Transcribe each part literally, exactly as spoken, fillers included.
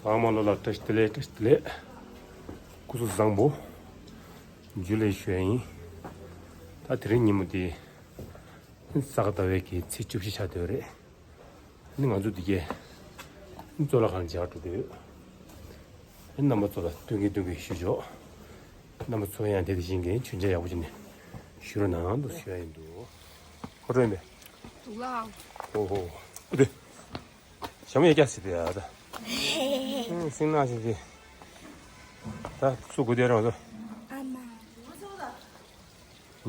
ཚང་མ་ལོ་ལ་བཀྲ་ཤིས་བདེ་ལེགས། བཀྲ་ཤིས་བདེ་ལེགས། སྐུ་གཟུགས་བཟང་པོ། འཇུ་ལེ་ཞུ་ཡ་ཡིན། ད་དེ་རིང་ཉིན་མོ་དེ་ས་ག་ཟླ་བའི་གི་ཚེས་བཅུ་བཞི་ཆགས་བསྡད་ཡོད་རེད། ཨ་ནི་ང་ཚོ་འདི་གའི་གཙུག་ལག་ཁང་མཇལ་འགྲོ་བསྡད་ཡོད། ཨ་ནི་རྣམ་པ་ཚོ་ལ་སྟོན་གིན་སྟོན་གིན་ཞུ་ཆོག་རྣམ་པ་ཚོ་ཡང་དེ་དེ་བཞིན་གྱི་མཆོད་མཇལ་ཡག་པོ་བྱས་ནས་ཞུ་རོགས་གནང་དུ་ཞུ་ཡ་ཡིན་འདུག་ཁོ་རོ་ཡིན་པས། འདུག་ལ། ཧོ་ཧོ། ཨུ་དེ། ཞྭ་མོ་ཡ་རྒྱ་སི་དེ་ཡ་ད། ཨུ་སིང་ན་ཞིག་གི། ད་སུ་གུ་དེ་རང་ཚོ། ཨ་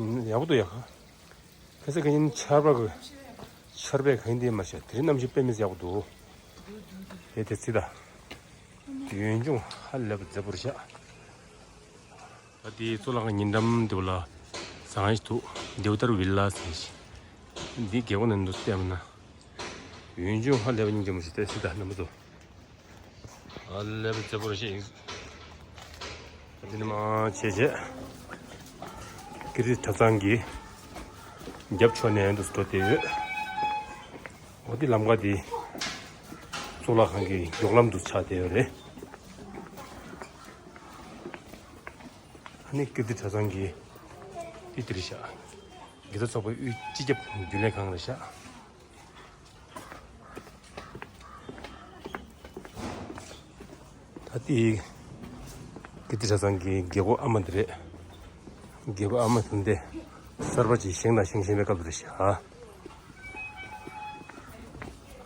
མ། ཡག་པོ་འདུག་ཡ་ཁ། ཁ་སི་ག་ཡིན་ཆར་པ་གི། ཆར་པས་ག་ཡིན་དེ་མ་ཤེས། དེ་རིང་གནམ་གཤིས་དཔེ་མི་སྲིད་ཡག་པོ་འདུག་དེ་དེ་ཚི་ད། ཡུལ་ལྗོངས་ཧ་ལས་པ་མཛེས་པོ་རེད་ཤག་ད་དེའི་གཙུག་ལག་ཁང་ཉེ་འགྲམ་དེ་བ་ལ་ཟ་ཁང་ཞིག་འདུག་དེའུ་ཏར་བི་ལ་ཟེར་ཞིག་འདི་རྒྱལ་སྒོ་ནས་འདུག་བལྟས་མ་ན། ཡུལ་ལྗོངས་ཧ་ལས་པ་སྙིང་རྗེ་མོ་ཞིག་བལྟས་སྲིད་ད་རྣམ་པ་ཚོ། ཧ་ལས་པ་མཛེས་པོ་རེད་ཤག་འདི་ནས་མར་བྱས་རྗེས། ཀིརྟི་གྲྭ་ཚང་གི་རྒྱབ་ཕྱོགས་ནས་འདུག་འགྲོ་བསྡད་ཡོད། འོ་དེ་ལམ་ཁ་དེ་གཙུག་ལག་ཁང་གི་མགྱོགས་ལམ་དུ་ཆགས་བསྡད་ཡོད་རེད། ཨ་ནི་ཀིརྟི་གྲྭ་ཚང་གི་དེ་དེ་རེད་ཤག་དགེ་རྩ་ཚོགས་པའི་དབུས་སྤྱི་ཁྱབ་རྒྱུན་ལས་ཁང་རེད་ཤག་ད་དེ་ཀིརྟི་གྲྭ་ཚང་གི་རྒྱལ་སྒོ་ཨ་མ་དེ་རེད། རྒྱལ་སྒོ་ཨ་མ་དེ་འདི་གསར་པ་ཅིག་བཞེངས་དང་བཞེངས་བཞིན་པའི་སྐབས་དེ་རེད་ཤག་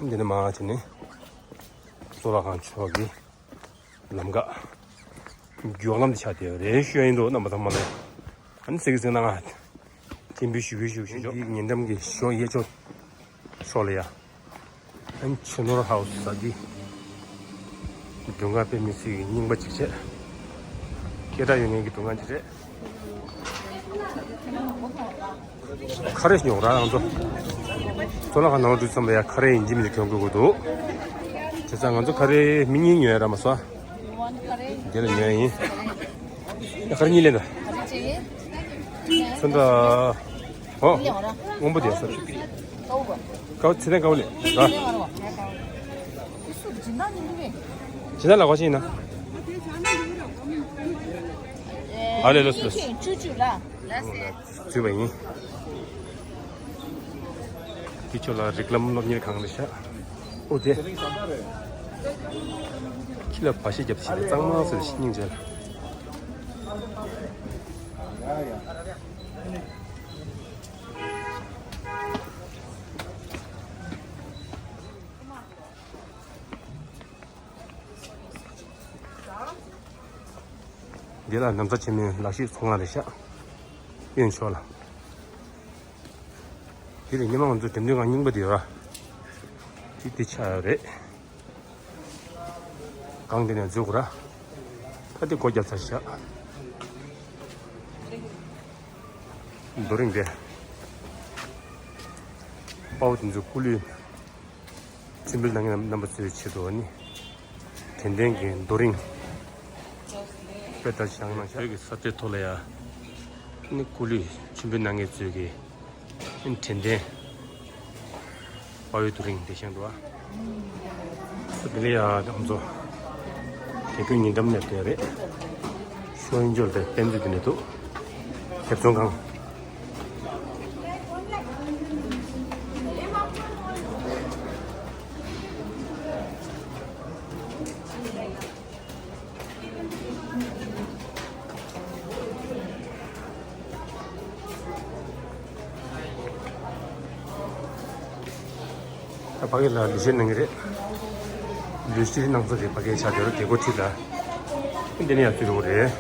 འདི་ནས་མར་བྱས་ནས་གཙུག་ལག་ཁང་ཕྱོགས་ཀྱི་ལམ་ཁ་མགྱོགས་ལམ་དུ་ཆགས་བསྡད་ཡོད་རེད་ཞུ་ཡ་ཡིན་འདུག་རྣམ་པ་ཚང་མ་ལ། ཨ་ནི་ཟེར་གི་ཟེར་ན་ང་སྤྱན་འབུལ་ཞུ་གི་ཞུ་གི་ཞུ་ཆོག་ཉེ་འགྲམ་གྱི་ཞོ་ཡེ་ཆོག་ཤོག་ལ་ཡ། ཨན་ཆུ་ནོར་ཧའུ་སི་ཟ་དི། སྒྲུང་ཁང་དཔེ་མི་སྲིད་ཀྱི་རྙིང་པ་ཅིག་བྱས། སྐད་གྲགས་ཡོད་མཁན་གྱི་སྒྲུང་ཁང་ཅིག་རེད། ཁ་རས་ཉོ་ར་ང་ཚོ། གཙུག་ལག་ཁང་ནང་ལ་འགྲོ་ཙམ་པ་ཡ་ཁ་རས་ཡིན་གཅིག་མིན་གཅིག་གྱོན་དགོས་ཀྱི་འདུག་བྱས་ཙང་ང་ཚོ་ཁ་རས་མི་གཉིས་ཉོ་ཡ་ར་མ་སོང་། དེ་ལ་ཉོ་ཡ་ཡིན། ཡ་ཁ་རས་གཉིས་ལེན་ད། ཚོན་ད། ཨོ། སྔོན་པོ་དེ་ཡོད་ས་རེད། ཀའོ་ཚེ་བརྟན་ཀའོ་ལེ། ར། ཇི་ལྟར་ལག་པ་ཞིག་ཡིན་ན། ཨ་ལེ་ལོ་སི་ལོ་སི། བཅུ་བཅུ་ལ། ལ་སེ། བཟོས་པ་ཡིན། དེ་ཕྱོགས་ལ་རིགས་ལམ་སློབ་གཉེར་ཁང་རེད་ཤག་ཨོ་དེ། ཁྱི་ལ་བ་ཤེད་རྒྱབ་ཤེད་གཙང་མ་ཟེར་ཤི་སྙིང་རྗེ། འདི་ལ་ན་བཟའ་ཆེན་མོའི་ལག་ཤེས་ཚོང་ཁང་རེད་ཤག་གཡོན་ཕྱོགས་ལ། འདི་ལ་ཉི་མ་ང་ཚོ་འགྲེམས་སྟོན་ཁང་རྙིང་པ་འདི་ཡོད་ར། འདི་འདི་ཆགས་ཡོད་རེད། གང་འདི་ནས་འཛུལ་དགོས་ར། ད་འདི་སྒོ་བརྒྱབ་ཚར་ཤག་རྡོ་རིང་དེ། དཔའ་བོ་དེ་ཚོ་སྐུ་ལུས། མཆོད་འབུལ་གནང་མཁན་རྣམ་པ་ཚོའི་ཆེད་དུ་ནི། དྲན་རྟེན་གྱི་རྡོ་རིང་། དཔེ་ལྟར་བཞེངས་གནང་ཤག་བོད་ཀྱི་ས་མཐོའི་ཐོག་ལ་ཡ། ནི་སྐུ་ལུས་མཆོད་འབུལ་གནང་མཁན་ཚོའི་གི། ནི་དྲན་རྟེན། དཔའ་བོའི་རྡོ་རིང་དེ་བཞེངས་འདུག་ཨ། ས་དེ་ལ་ཡ་ང་ཚོ། དེ་ཀུན་ཉིན་འགྲམ་ནས་བསྡད་རེད། ཤོག་ཡིན་འཇོར་དེ་དཔེ་མཛོད་དེ་ནས་འདུག་ཞབས་བྱུང་ཁང་། ད་ཕ་གི་ལ་ལུས་ཤེས་གནང་གི་རེད། ལུས་ཤེས་གནང་ཚོ་རེད་ཕ་གི་ཆ་དེ་རུ་རྒྱལ་སྒོ་ཁྲིད་ལ། འདི་ནས་ཡང་ཚུད་རུ་རེད།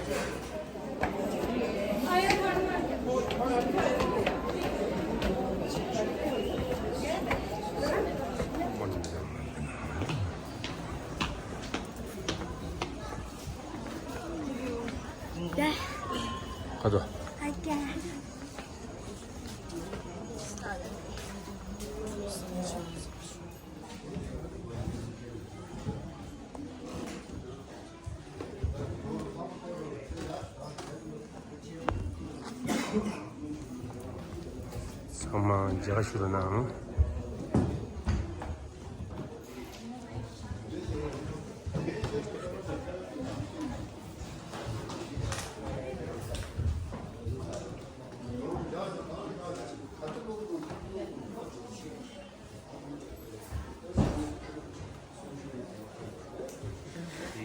ཁ་དོ། ཚང་མ་མཇལ་ཁ་ཞུ་རོགས་གནང་།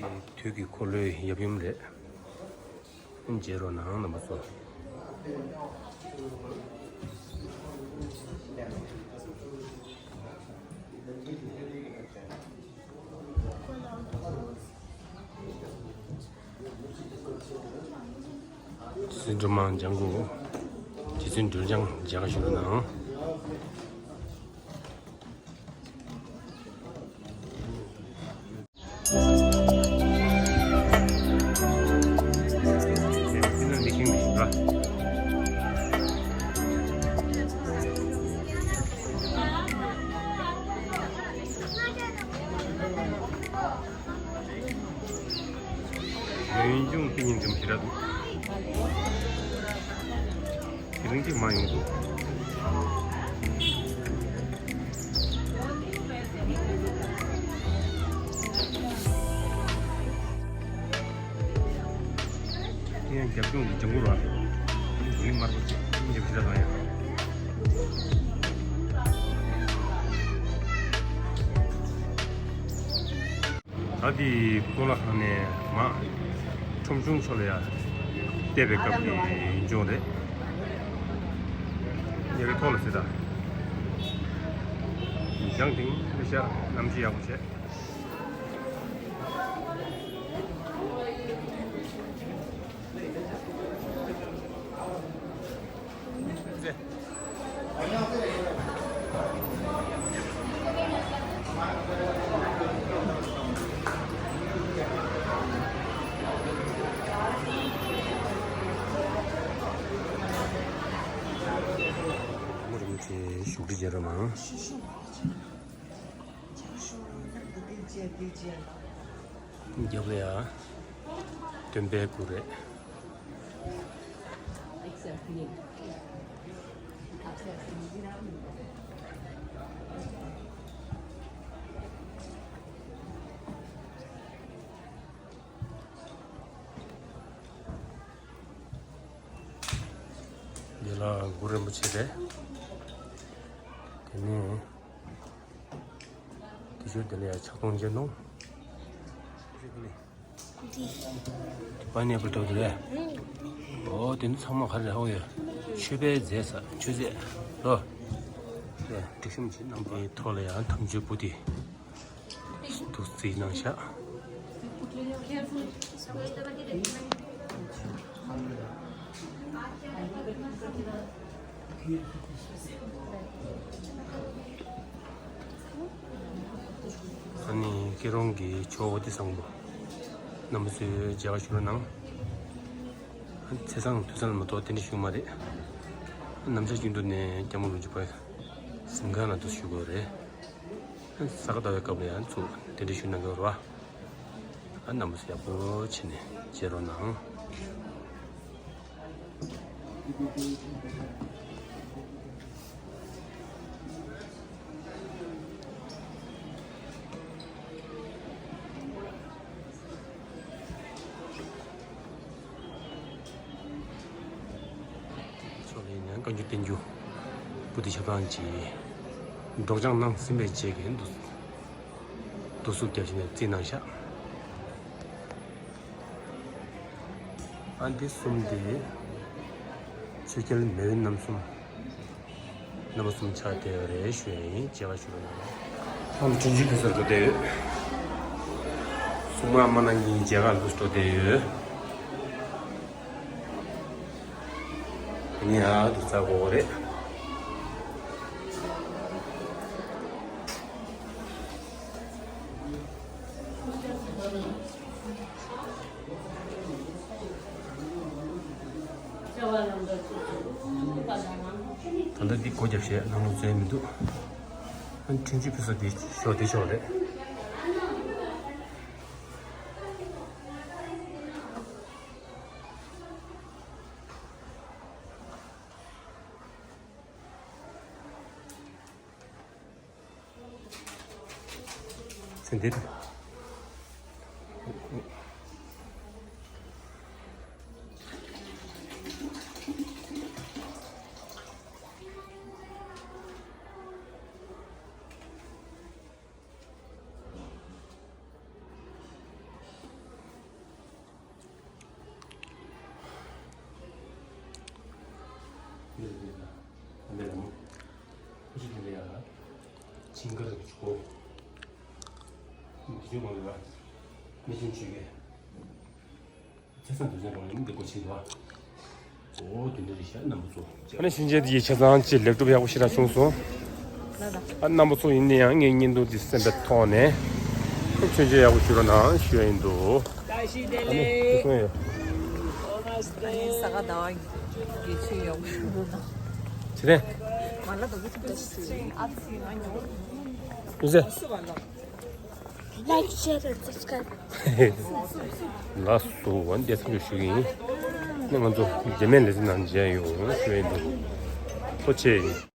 དུས་ཀྱི་འཁོར་ལོའི་ཡབ་ཡུམ་རེད། མཇལ་རོགས་གནང་རྣམ་པ་ཚོ། སྲིད་སྒྲོལ་མ་ལྗང་གུ། རྗེ་བཙུན་སྒྲོལ་ལྗང་མཇལ་ཁ་ཞུ་རོགས་གནང་། ཡུན་ཅུང་པི་ཉིན་ཙམ་ཞིག་ར་འདུག་དེ་རིང་གཅིག་མ་ཡོང་འདུག་དེ་ཡང་རྒྱབ་ལྗོངས་ཀྱི་ལྗང་གུ་ར། མི་དམར་པོ་ཅིག་འཇམ་ཞིག་ར་དང་ཡང་། ད་དེ་གཙུག་ལག་ཁང་ནས་མར་ཁྲོམ་གཞུང་ཕྱོགས་ལ་ཡར་བལྟས་པའི་སྐབས་ཀྱི་ཡུལ་ལྗོངས་རེད། ཉེ་བའི་ཐོག་ལ་ཟེར་ད། ལྗང་དེང་ཤ་གནམ་གཤིས་ཡག་པོ་བྱས། མུ་རུ་མི་ཚེ་བཞུགས་ཁྲི་རྒྱལ་རབས་མང་། རྒྱབ་ལ་ཡ་སྟོན་པའི་སྐུ་རེད། འདི་ལ་གུ་རུ་རིན་པོ་ཆེ་རེད། དེ་ནས་དེ་ཞོར་དེ་ལ་ཡང་ཕྱག་སྟོང་སྤྱན་སྟོང་། འདི། པ་ནེ་པོ་ཏོ་དེ་རེད། ཨོ་དེ་ནི་ཚང་མ་ག་རེ་རེད་ཧོ་ཡོད། མཆོད་པའི་རྫས་ས་མཆོད་རྫས་ལོ། རེད་སྒྲིག་གཤོམ་གྱི་རྣམ་པའི་ཐོག་ལ་ཡང་དམ་ཆོས་པོ་ཏི། འདུག་རྩིས་གནང་ཤག་ཨ་ནི་སྐྱིད་རོང་གི་ཇོ་བོ་ཏི་བཟང་པོ་རྣམ་པ་ཚོས་མཇལ་ཁ་ཞུ་རོགས་གནང་། ཚེས་བཟང་དུས་བཟང་མ་གཏོགས་དེ་འདྲ་ཞུ་གི་མ་རེད། ནམ་ཟླ་གཅིག་ཏུ་ནས་སྐྱབས་མགོན་རིན་པོ་ཆེ་གཟིམ་ཁང་ལ་འདུག་ཞུ་དགོས་རེད། ས་ག་ཟླ་བའི་སྐབས་ལ་ཡང་ཚུར་གདན་འདྲེན་ཞུ་གནང་གི་ཡོད་རེད་བ། ཨ་རྣམ་པ་ཚོ་ཡག་པོ་བྱས་ནས་མཇལ་རོགས་གནང་། ཕྱོགས་ལ་ཡིན་ན་བཀའ་འགྱུར་བསྟན་འགྱུར་པོ་ཏི་ཆ་ཚང་གི་སྒྲོག་སྦྱང་གནང་ཟིན་པའི་རྗེས་ཀྱི་འདུ་འདུ་བསུ་རྒྱབ་བྱས་ནས་རྩིས་གནང་ཤག་ཨ་འདི་གསུམ་དེ་ཆོས་རྒྱལ་མེས་དབོན་རྣམ་གསུམ། རྣམ་པ་གསུམ་ཆགས་བསྡད་ཡོད་རེད་ཞུ་ཡ་ཡིན། མཇལ་ཁ་ཞུ་རོགས་གནང་། ཨ་མ་དྲིན་ཆེན་ཕུན་སུམ་འགྲོ་བསྡད་ཡོད། སྲུང་མ་ཨ་མ་ན་གཉིས་མཇལ་ཁ་འདུག་འགྲོ་བསྡད་ཡོད། ཨ་ནི་ཨ་འདུག་ཚ་གོ་གོ་རེད། ད་ལྟ་འདི་སྒོ་རྒྱབ་བྱས་ནང་ལོགས་འཛུལ་མི་འདུག་ཨ་ནི་དྲིན་ཆེན་ཕུན་སུམ་འདི་ཞོགས་འདི་ཞོགས་རེད། ཚེ་འདིར། ཤིང་དཀར་གྱི་ཆུ་བོ། དེ་ཆུ་མང་རེད་པ། མི་ཆུང་ཆུ་གས། ཚེ་སང་དུས་ཚོད་རང་ཡིན་འདི་གོ་ཆེ་འདུག་ཨ། འོ་དེ་འདྲ་རེད་ཤག་རྣམ་པ་ཚོ། ཨ་ནི་ཤིང་ཆེན་དེ་ཡི་ཆ་ཚང་ཅིག་ལེགས་གྲུབ་ཡག་པོ་ཞེ་དྲག་བྱུང་སོང་། ཨ་རྣམ་པ་ཚོ་ཡིན་ན་ཡང་ངའི་བརྙན་ཐུང་འདི་གསན་པའི་ཐོག་ནས་ཁྱོད་ཆོས་མཇལ་ཡག་པོ་ཞུ་རོགས་གནང་ཞུ་ཡ་ཡིན་འདུག་ཨ་ནི་ཐུགས་སོང་ཡོད། ཨ་ནི་ས་ག་ཟླ་བ་གི་ཆེད་ཡོང་གི་འདུག་ན། ཆེ་རེད། མ་ལ་དོ་གི་ཐུགས་རྗེ་ཆེ། ཨ་ཙི་ང་ཉོ། ཡིན་ཟེར། Like, share and subscribe. ལགས་སོ། འོ་འདི་ཚང་མ་ཞུ་གི་ཡིན། ནི་ང་ཚོ་རྗེས་མའི་ལེ་ཚན་ནང་མཇལ་ཡོང་ཞུ་ཡིན་འདུག་ཐུགས་རྗེ་ཆེ།